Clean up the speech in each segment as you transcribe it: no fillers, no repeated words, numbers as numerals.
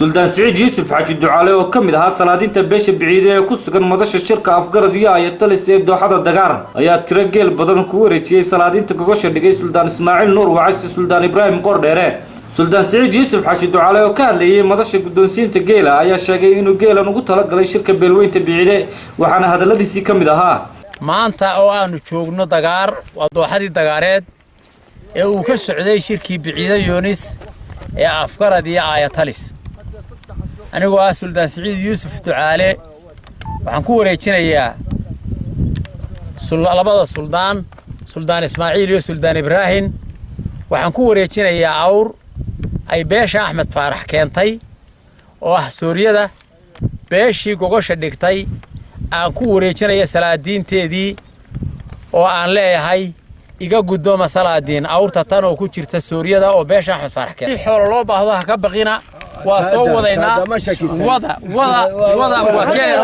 Suldaan Siciid Yuusuf Xaaji Ducaale oo ka mid ahaa salaadiinta beesha Biciide ee ku sugan madasha shirka Afgarad iyo Ayatalis ee dooxada Dagaar ayaa tiro geel badan ku wareejiyey salaadiinta gogosha dhigay, Suldaan Ismaaciil Nuur Wacas, Suldaan Ibraahim Qordheere. Suldaan Siciid Yuusuf Xaaji Ducaale oo ka hadlayay madasha guddoonsiinta geela ayaa sheegay inuu geelan ugu talagalay shirka beelweynta Biciide, waxaana hadalladiisii ka mid ahaa: Maanta oo aanu joogno Dagaar, waa dooxadii Dagaareed ee uu ka socday shirkii Biciide Yoonis ee Afgarad iyo Aayatalis. Anigoo ah Suldaan Siciid Yuusuf Ducaale, waxaan ku wareejinayaa labada suldaan, Suldaan Ismaaciil iyo Suldaan Ibraahim, waxaan ku wareejinayaa awr ay beesha Axmed Faarax keentay oo ah sooryada beeshii gogosha dhigtay. Aan ku wareejinaya salaadiinteedii oo aan leeyahay: iga guddooma, salaadiin, awrta tan oo ku jirta sooryada oo beesha Axmed Faarax keentay. Xoolo loo baahdo ha ka baqina, waa soo wadaynaa. Wada wada wada waa keen.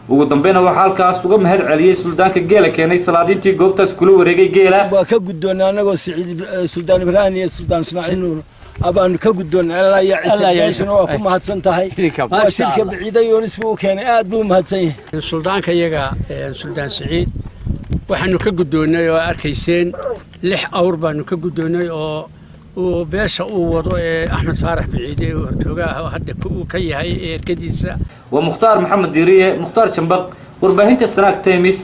Ugu dambeyna waxaa halkaas uga mahad celiyey suldaanka geela keenay salaadiintii goobtaas kula wareegay geela. Waa ka guddoonnay annagoo Siciid, Suldaan Ibraahim iyo Suldaan Ismaaciil Nuur abaanu ka guddoonnay. Allah ya ciise, beeshuna waa ku mahadsan tahay. Waa shirka Biciida Yoonis buu u keenay, aad buu u mahadsan yahay. Suldaanka iyaga, Suldaan Siciid, waxaanu ka guddoonnay oo arkayseen lix awr baanu ka guddoonnay oo uu beesha uu wado ee Axmed Faarax Biciide ee hortooga ah oo hadda uu ka yahay ergadiisa. Waa Mukhtaar Maxamed Diiriye, Mukhtaar Jambaq, warbaahinta Sanaag Times.